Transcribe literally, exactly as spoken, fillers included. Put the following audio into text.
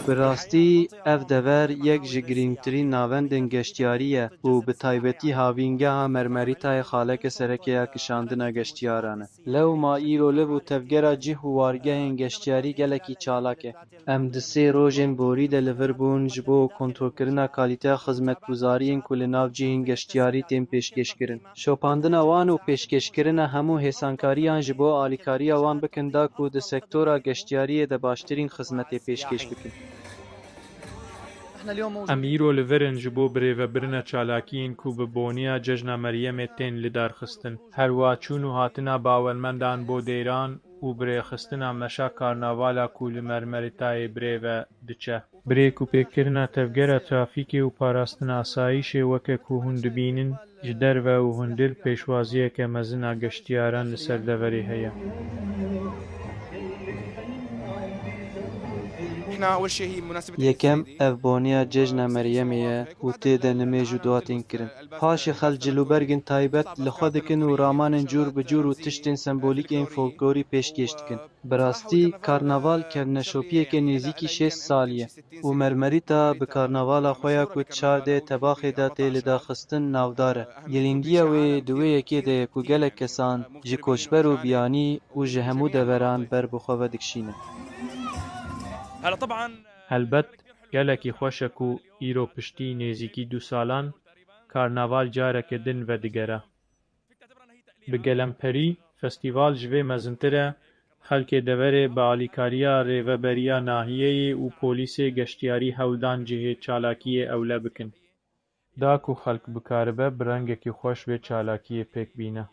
Bi rastî ev dever yek ji girîngtirîn navendên geştiyarî ye û bi taybetî havîngeha Mermerîtayê xaleke sereke ya kişandina geştiyaran e. Lewma îro liv û tevgera cih û wargehên geştiyarî gelekî çalak e. Em di sê rojên borî de li vir bûn ji bo kontrolkirina kalîteya xizmetguzariyên ku li nav cihên geştiyarî tên pêşkêşkirin. Şopandina wan û pêşkêşkirina hemû hêsankariyan ji bo alîkariya wan bikin da ku di sektora geştiyariyê de baştirîn xizmetê pêşkêş bikin. Em îro li vir in ji bo birêvebirina çalakiyên ku bi boniya Cejna Meryemê tên lidarxistin. Her wiha çûn û hatina bawermendan bo deyran û birêxistina meşa karnavala ku li Mermerîtayê birêve diçe. Birêk û pêkkirina tevgera trafîkê û parastina asayîşê weke ku hûn dibînin, ji derve û hundir pêşwaziyeke mezin a geştiyaran li ser deverê heye. Yekem, ev boniya Cejna Meryemê ye û tê de nimêj û dua tên kirin. Paşê xelk cilûbergên taybet li xwe dikin û ramanên cûr bi cûr û tiştên sembolîk ên folklorî pêşkêş dikin. Bi rastî, karnaval kevneşopiyeke nêzîkî şêst salî ye û Mermerîta bi karnavala xwe ya ku di çardeh Tebaxê de tê lidarxistin navdar e. Girîngiya wê di wê yekê de ye ku gelek kesan ji koçber û biyanî û ji hemû deveran ber bi xwe ve dikişînin. Helbet, gelekî xweş e ku îro piştî nêzîkî du salan karnaval careke din vedigere. Bi gelemperî, festîval ji vê mezintir e, xelkê deverê bi alîkariya Rêveberiya Nahiyeyê û polîsê geştiyarî hewl dan cihê çalakiyê ewle bikin. Da ku xelk bikaribe bi rengekî xweş vê çalakiyê pêk bîne.